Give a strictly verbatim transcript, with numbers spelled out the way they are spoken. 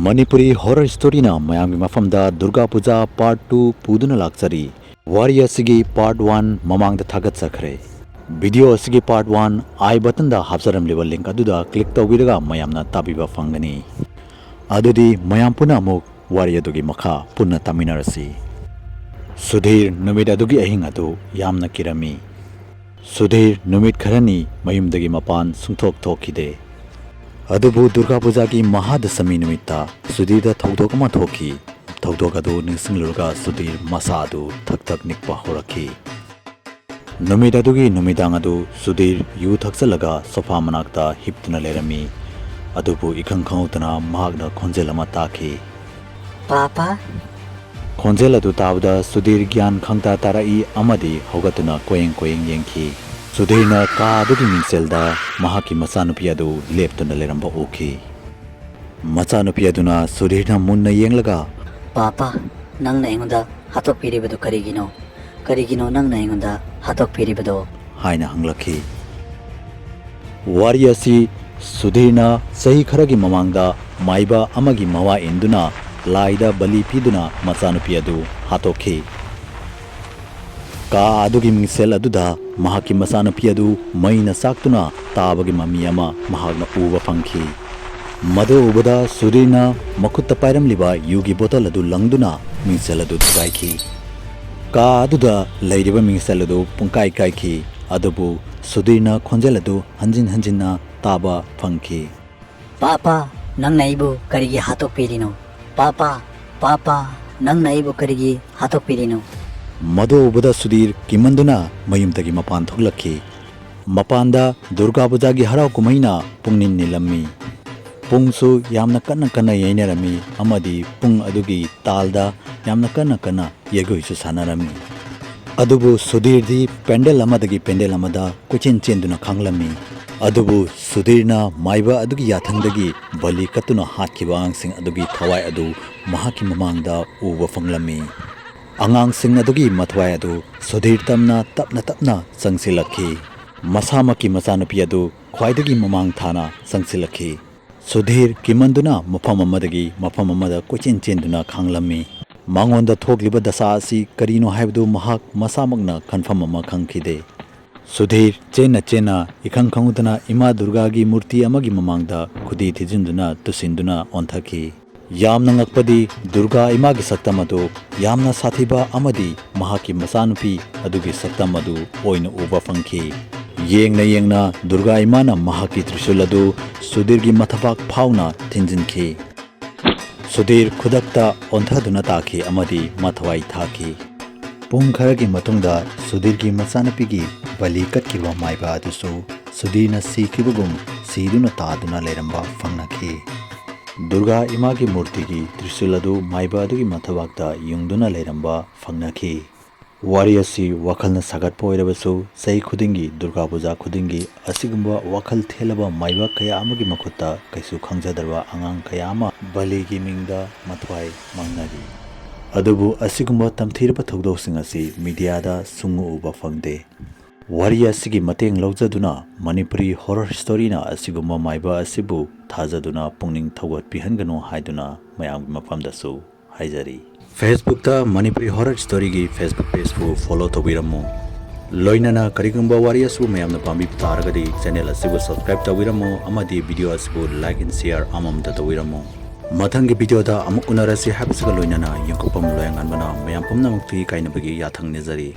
Manipuri horror ꯁ꯭ꯇꯣꯔꯤꯅ ꯃꯌꯥꯝꯒꯤ ꯃꯐꯝꯗ Durga Puja part two ꯄꯨꯗꯨꯅ ꯂꯥꯛꯆꯔꯤ꯫ ꯋꯥꯔꯤ ꯑꯁꯤꯒꯤ ꯄꯥꯔꯠ ꯋꯥꯟ ꯃꯃꯥꯡꯗ ꯊꯥꯒꯠꯆꯈ꯭ꯔꯦ꯫ ꯚꯤꯗꯤꯑꯣ ꯑꯁꯤꯒꯤ ꯄꯥꯔꯠ ꯋꯥꯟ ꯑꯥꯏ ꯕꯇꯟꯗ ꯍꯥꯞꯆꯔꯝꯂꯤꯕ ꯂꯤꯡꯛ ꯑꯗꯨꯗ ꯀ꯭ꯂꯤꯛ ꯇꯧꯕꯤꯔꯒ ꯃꯌꯥꯝꯅ ꯇꯥꯕꯤꯕ ꯐꯪꯒꯅꯤ꯫ ꯑꯗꯨꯗꯤ ꯃꯌꯥꯝ ꯄꯨꯟꯅ ꯑꯃꯨꯛ ꯋꯥꯔꯤ ꯑꯗꯨꯒꯤ ꯃꯈꯥ ꯄꯨꯟꯅ ꯇꯥꯃꯤꯟꯅꯔꯁꯤ꯫ ꯁꯨꯙꯤꯔ ꯅꯨꯃꯤꯠ ꯑꯗꯨꯒꯤ ꯑꯍꯤꯡ ꯑꯗꯨ ꯌꯥꯝꯅ ꯀꯤꯔꯝꯃꯤ꯫ ꯁꯨꯙꯤꯔ ꯅꯨꯃꯤꯠ ꯈꯔꯅꯤ ꯃꯌꯨꯝꯗꯒꯤ ꯃꯄꯥꯟ ꯁꯨꯡꯊꯣꯛ ꯊꯣꯛꯈꯤꯗꯦ꯫ ꯑꯗꯨꯕꯨ ꯗꯨꯔꯒꯥ ꯄꯨꯖꯥꯒꯤ ꯃꯍꯥꯗꯁꯃꯤ ꯅꯨꯃꯤꯠꯇ ꯁꯨꯙꯤꯔꯗ ꯊꯧꯗꯣꯛ ꯑꯃ ꯊꯣꯛꯈꯤ꯫ ꯊꯧꯗꯣꯛ ꯑꯗꯨ ꯅꯤꯡꯁꯤꯡꯂꯨꯔꯒ ꯁꯨꯙꯤꯔ ꯃꯁꯥ ꯑꯗꯨ ꯊꯛ ꯊꯛ ꯅꯤꯛꯄ ꯍꯧꯔꯛꯈꯤ꯫ ꯅꯨꯃꯤꯠ ꯑꯗꯨꯒꯤ ꯅꯨꯃꯤꯗꯥꯡ ꯑꯗꯨ ꯁꯨꯙꯤꯔ ꯌꯨ ꯊꯛꯆꯜꯂꯒ ꯁꯣꯐꯥ ꯃꯅꯥꯛꯇ ꯍꯤꯞꯇꯨꯅ ꯂꯩꯔꯝꯃꯤ꯫ ꯑꯗꯨꯕꯨ ꯏꯈꯪ ꯈꯪꯍꯧꯗꯅ ꯃꯍꯥꯛꯅ ꯈꯣꯟꯖꯦꯜ ꯑꯃ ꯇꯥꯈꯤ꯫ "ꯄꯥꯄꯥ?" ꯈꯣꯟꯖꯦꯜ ꯑꯗꯨ ꯇꯥꯕꯗ ꯁꯨꯙꯤꯔ ꯒ꯭ꯌꯥꯟ ꯈꯪꯇꯥ ꯇꯥꯔꯛꯏ ꯑꯃꯗꯤ ꯍꯧꯒꯠꯇꯨꯅ ꯀꯣꯌꯦꯡ ꯀꯣꯌꯦꯡ ꯌꯦꯡꯈꯤ꯫ ꯁꯨꯙꯤꯔꯅ ꯀꯥ ꯑꯗꯨꯒꯤ ꯃꯤꯡꯁꯦꯜꯗ ꯃꯍꯥꯛꯀꯤ ꯃꯆꯥꯅꯨꯄꯤ ꯑꯗꯨ ꯂꯦꯞꯇꯨꯅ ꯂꯩꯔꯝꯕ ꯎꯈꯤ꯫ ꯃꯆꯥꯅꯨꯄꯤ ꯑꯗꯨꯅ ꯁꯨꯙꯤꯔꯅ ꯃꯨꯟꯅ ꯌꯦꯡꯂꯒ, "ꯄꯥꯄꯥ, ꯅꯪꯅ ꯑꯩꯉꯣꯟꯗ ꯍꯥꯠꯇꯣꯛꯄꯤꯔꯤꯕꯗꯨ ꯀꯔꯤꯒꯤꯅꯣ? ꯀꯔꯤꯒꯤꯅꯣ ꯅꯪꯅ ꯑꯩꯉꯣꯟꯗ ꯍꯥꯠꯇꯣꯛꯄꯤꯔꯤꯕꯗꯣ?" ꯍꯥꯏꯅ ꯍꯪꯂꯛꯈꯤ꯫ ꯋꯥꯔꯤ ꯑꯁꯤ ꯁꯨꯙꯤꯔꯅ ꯆꯍꯤ ꯈꯔꯒꯤ ꯃꯃꯥꯡꯗ ꯃꯥꯏꯕ ꯑꯃꯒꯤ ꯃꯋꯥ ꯏꯟꯗꯨꯅ ꯂꯥꯏꯗ ꯕꯂꯤ ꯄꯤꯗꯨꯅ ꯃꯆꯥꯅꯨꯄꯤ ꯑꯗꯨ ꯍꯥꯠꯇꯣꯛꯈꯤ꯫ ꯀꯥ ꯑꯗꯨꯒꯤ ꯃꯤꯡꯁꯦꯜ ꯑꯗꯨꯗ ꯃꯍꯥꯛꯀꯤ ꯃꯆꯥꯅꯨꯄꯤ ꯑꯗꯨ ꯃꯩꯅ ꯆꯥꯛꯇꯨꯅ ꯇꯥꯕꯒꯤ ꯃꯃꯤ ꯑꯃ ꯃꯍꯥꯛꯅ ꯎꯕ ꯐꯪꯈꯤ꯫ ꯃꯗꯨ ꯎꯕꯗ ꯁꯨꯙꯤꯔꯅ ꯃꯈꯨꯠꯇ ꯄꯥꯏꯔꯝꯂꯤꯕ ꯌꯨꯒꯤ ꯕꯣꯇꯜ ꯑꯗꯨ ꯂꯪꯗꯨꯅ ꯃꯤꯡꯁꯦꯜ ꯑꯗꯨ ꯊꯨꯒꯥꯏꯈꯤ꯫ ꯀꯥ ꯑꯗꯨꯗ ꯂꯩꯔꯤꯕ ꯃꯤꯡꯁꯦꯜ ꯑꯗꯨ ꯄꯨꯡꯀꯥꯏ ꯀꯥꯏꯈꯤ꯫ ꯑꯗꯨꯕꯨ ꯁꯨꯙꯤꯔꯅ ꯈꯣꯟꯖꯦꯜ ꯑꯗꯨ ꯍꯟꯖꯤꯟ ꯍꯟꯖꯤꯟꯅ ꯇꯥꯕ ꯐꯪꯈꯤ꯫ "ꯄꯥꯄꯥ, ꯅꯪꯅ ꯑꯩꯕꯨ ꯀꯔꯤꯒꯤ ꯍꯥꯠꯇꯣꯛꯄꯤꯔꯤꯅꯣ? ꯄꯥꯄꯥ, ꯄꯥꯄꯥ, ꯅꯪꯅ ꯑꯩꯕꯨ ꯀꯔꯤꯒꯤ ꯍꯥꯠꯇꯣꯛꯄꯤꯔꯤꯅꯣ?" ꯃꯗꯨ ꯎꯕꯗ ꯁꯨꯙꯤꯔ ꯀꯤꯃꯟꯗꯨꯅ ꯃꯌꯨꯝꯗꯒꯤ ꯃꯄꯥꯟ ꯊꯣꯛꯂꯛꯈꯤ꯫ ꯃꯄꯥꯟꯗ ꯗꯨꯔꯒꯥ ꯄꯨꯖꯥꯒꯤ ꯍꯔꯥꯎ ꯀꯨꯝꯍꯩꯅ ꯄꯨꯡꯅꯤꯟ ꯅꯤꯜꯂꯝꯃꯤ꯫ ꯄꯨꯡꯁꯨ ꯌꯥꯝꯅ ꯀꯟꯅ ꯀꯟꯅ ꯌꯩꯅꯔꯝꯃꯤ ꯑꯃꯗꯤ ꯄꯨꯡ ꯑꯗꯨꯒꯤ ꯇꯥꯜꯗ ꯌꯥꯝꯅ ꯀꯟꯅ ꯀꯟꯅ ꯌꯩꯒꯣꯏꯁꯨ ꯁꯥꯟꯅꯔꯝꯃꯤ꯫ ꯑꯗꯨꯕꯨ ꯁꯨꯙꯤꯔꯗꯤ ꯄꯦꯟꯗꯦꯜ ꯑꯃꯗꯒꯤ ꯄꯦꯟꯗꯦꯜ ꯑꯃꯗ ꯀꯣꯏꯆꯦꯟ ꯆꯦꯟꯗꯨꯅ ꯈꯥꯡꯂꯝꯃꯤ꯫ ꯑꯗꯨꯕꯨ ꯁꯨꯙꯤꯔꯅ ꯃꯥꯏꯕ ꯑꯗꯨꯒꯤ ꯌꯥꯊꯪꯗꯒꯤ ꯕꯂꯤ ꯀꯠꯇꯨꯅ ꯍꯥꯠꯈꯤꯕ ꯑꯉꯥꯡꯁꯤꯡ ꯑꯗꯨꯒꯤ ꯊꯋꯥꯏ ꯑꯗꯨ ꯃꯍꯥꯛꯀꯤ ꯃꯃꯥꯡꯗ ꯎꯕ ꯐꯪꯂꯝꯃꯤ꯫ ꯑꯉꯥꯡꯁꯤꯡ ꯑꯗꯨꯒꯤ ꯃꯊ꯭ꯋꯥꯏ ꯑꯗꯨ ꯁꯨꯙꯤꯔ ꯇꯝꯅ ꯇꯞꯅ ꯇꯞꯅ ꯆꯪꯁꯤꯜꯂꯛꯈꯤ꯫ ꯃꯁꯥꯃꯛꯀꯤ ꯃꯆꯥꯅꯨꯄꯤ ꯑꯗꯨ ꯈ꯭ꯋꯥꯏꯗꯒꯤ ꯃꯃꯥꯡ ꯊꯥꯅ ꯆꯪꯁꯤꯜꯂꯛꯈꯤ꯫ ꯁꯨꯙꯤꯔ ꯀꯤꯃꯟꯗꯨꯅ ꯃꯐꯝ ꯑꯃꯗꯒꯤ ꯃꯐꯝ ꯑꯃꯗ ꯀꯣꯏꯆꯦꯟ ꯆꯦꯟꯗꯨꯅ ꯈꯥꯡꯂꯝꯃꯤ꯫ ꯃꯉꯣꯟꯗ ꯊꯣꯛꯂꯤꯕ ꯗꯁꯥ ꯑꯁꯤ ꯀꯔꯤꯅꯣ ꯍꯥꯏꯕꯗꯨ ꯃꯍꯥꯛ ꯃꯁꯥꯃꯛꯅ ꯈꯟꯐꯝ ꯑꯃ ꯈꯪꯈꯤꯗꯦ꯫ ꯁꯨꯙꯤꯔ ꯆꯦꯟꯅ ꯆꯦꯟꯅ ꯏꯈꯪ ꯈꯪꯍꯧꯗꯅ ꯏꯃꯥ ꯗꯨꯔꯒꯥꯒꯤ ꯃꯨꯔꯇꯤ ꯑꯃꯒꯤ ꯃꯃꯥꯡꯗ ꯈꯨꯗꯤ ꯊꯤꯖꯤꯟꯗꯨꯅ ꯇꯨꯁꯤꯟꯗꯨꯅ ꯑꯣꯟꯊꯈꯤ꯫ ꯌꯥꯝꯅ ꯉꯛꯄꯗꯤ ꯗꯨꯔꯒꯥ ꯏꯃꯥꯒꯤ ꯁꯛꯇꯝ ꯑꯗꯨ ꯌꯥꯝꯅ ꯁꯥꯊꯤꯕ ꯑꯃꯗꯤ ꯃꯍꯥꯛꯀꯤ ꯃꯆꯥꯅꯨꯄꯤ ꯑꯗꯨꯒꯤ ꯁꯛꯇꯝ ꯑꯗꯨ ꯑꯣꯏꯅ ꯎꯕ ꯐꯪꯈꯤ꯫ ꯌꯦꯡꯅ ꯌꯦꯡꯅ ꯗꯨꯔꯒꯥ ꯏꯃꯥꯅ ꯃꯍꯥꯛꯀꯤ ꯇ꯭ꯔꯤꯁꯨꯜ ꯑꯗꯨ ꯁꯨꯙꯤꯔꯒꯤ ꯃꯊꯕꯥꯛ ꯐꯥꯎꯅ ꯊꯤꯟꯖꯤꯟꯈꯤ꯫ ꯁꯨꯙꯤꯔ ꯈꯨꯗꯛꯇ ꯑꯣꯟꯊꯗꯨꯅ ꯇꯥꯈꯤ ꯑꯃꯗꯤ ꯃꯊ꯭ꯋꯥꯏ ꯊꯥꯈꯤ꯫ ꯄꯨꯡ ꯈꯔꯒꯤ ꯃꯇꯨꯡꯗ ꯁꯨꯙꯤꯔꯒꯤ ꯃꯆꯥꯅꯨꯄꯤꯒꯤ ꯕꯂꯤ ꯀꯠꯈꯤꯕ ꯃꯥꯏꯕ ꯑꯗꯨꯁꯨ ꯁꯨꯙꯤꯔꯅ ꯁꯤꯈꯤꯕꯒꯨꯝ ꯁꯤꯗꯨꯅ ꯇꯥꯗꯨꯅ ꯂꯩꯔꯝꯕ ꯐꯪꯅꯈꯤ꯫ ꯗꯨꯔꯒꯥ ꯏꯃꯥꯒꯤ ꯃꯨꯔꯇꯤꯒꯤ ꯇ꯭ꯔꯤꯁꯨꯜ ꯑꯗꯨ ꯃꯥꯏꯕ ꯑꯗꯨꯒꯤ ꯃꯊꯕꯥꯛꯇ ꯌꯨꯡꯗꯨꯅ ꯂꯩꯔꯝꯕ ꯐꯪꯅꯈꯤ꯫ ꯋꯥꯔꯤ ꯑꯁꯤ ꯋꯥꯈꯜꯅ ꯁꯥꯒꯠꯄ ꯑꯣꯏꯔꯕꯁꯨ, ꯆꯍꯤ ꯈꯨꯗꯤꯡꯒꯤ ꯗꯨꯔꯒꯥ ꯄꯨꯖꯥ ꯈꯨꯗꯤꯡꯒꯤ ꯑꯁꯤꯒꯨꯝꯕ ꯋꯥꯈꯜ ꯊꯦꯜꯂꯕ ꯃꯥꯏꯕ ꯀꯌꯥ ꯑꯃꯒꯤ ꯃꯈꯨꯠꯇ ꯀꯩꯁꯨ ꯈꯪꯖꯗ꯭ꯔꯕ ꯑꯉꯥꯡ ꯀꯌꯥ ꯑꯃ ꯕꯂꯤꯒꯤ ꯃꯤꯡꯗ ꯃꯊ꯭ꯋꯥꯏ ꯃꯥꯡꯅꯔꯤ꯫ ꯑꯗꯨꯕꯨ ꯑꯁꯤꯒꯨꯝꯕ ꯇꯝꯊꯤꯔꯕ ꯊꯧꯗꯣꯛꯁꯤꯡ ꯑꯁꯤ ꯃꯤꯗꯤꯌꯥꯗ ꯁꯨꯡꯎ ꯎꯕ ꯐꯪꯗꯦ꯫ ꯋꯥꯔꯤ ꯑꯁꯤꯒꯤ ꯃꯇꯦꯡ ꯂꯧꯖꯗꯨꯅ ꯃꯅꯤꯄꯨꯔꯤ ꯍꯣꯔꯔ ꯁ꯭ꯇꯣꯔꯤꯅ ꯑꯁꯤꯒꯨꯝꯕ ꯃꯥꯏꯕ ꯑꯁꯤꯕꯨ ꯊꯥꯖꯗꯨꯅ ꯄꯨꯛꯅꯤꯡ ꯊꯧꯒꯠꯄꯤꯍꯟꯒꯅꯨ ꯍꯥꯏꯗꯨꯅ ꯃꯌꯥꯝꯒꯤ ꯃꯐꯝꯗꯁꯨ ꯍꯥꯏꯖꯔꯤ꯫ Facebook ꯇ ꯃꯅꯤꯄꯨꯔꯤ ꯍꯣꯔꯔ ꯁ꯭ꯇꯣꯔꯤꯒꯤ Facebook page ꯄꯨ follow ꯇꯧꯕꯤꯔꯝꯃꯨ꯫ ꯂꯣꯏꯅꯅ ꯀꯔꯤꯒꯨꯝꯕ ꯋꯥꯔꯤ ꯑꯁꯤꯕꯨ ꯃꯌꯥꯝꯅ ꯄꯥꯝꯕꯤꯕ ꯇꯥꯔꯒꯗꯤ channel ꯑꯁꯤꯕꯨ subscribe ꯇꯧꯕꯤꯔꯝꯃꯨ ꯑꯃꯗꯤ video ꯑꯁꯤꯕꯨ like and share ꯑꯃꯃꯝꯇ ꯇꯧꯕꯤꯔꯝꯃꯨ꯫ ꯃꯊꯪꯒꯤ video ꯗ ꯑꯃꯨꯛ ꯎꯅꯔꯁꯤ ꯍꯥꯏꯕꯁꯤꯒ ꯂꯣꯏꯅꯅ ꯌꯦꯡꯊꯣꯛꯐꯝ ꯂꯣꯌꯥꯉꯥꯟꯕꯅ ꯃꯌꯥꯝ ꯄꯨꯝꯅꯃꯛꯇꯒꯤ ꯀꯥꯏꯅꯕꯒꯤ ꯌꯥꯊꯪ ꯅꯤꯖꯔꯤ꯫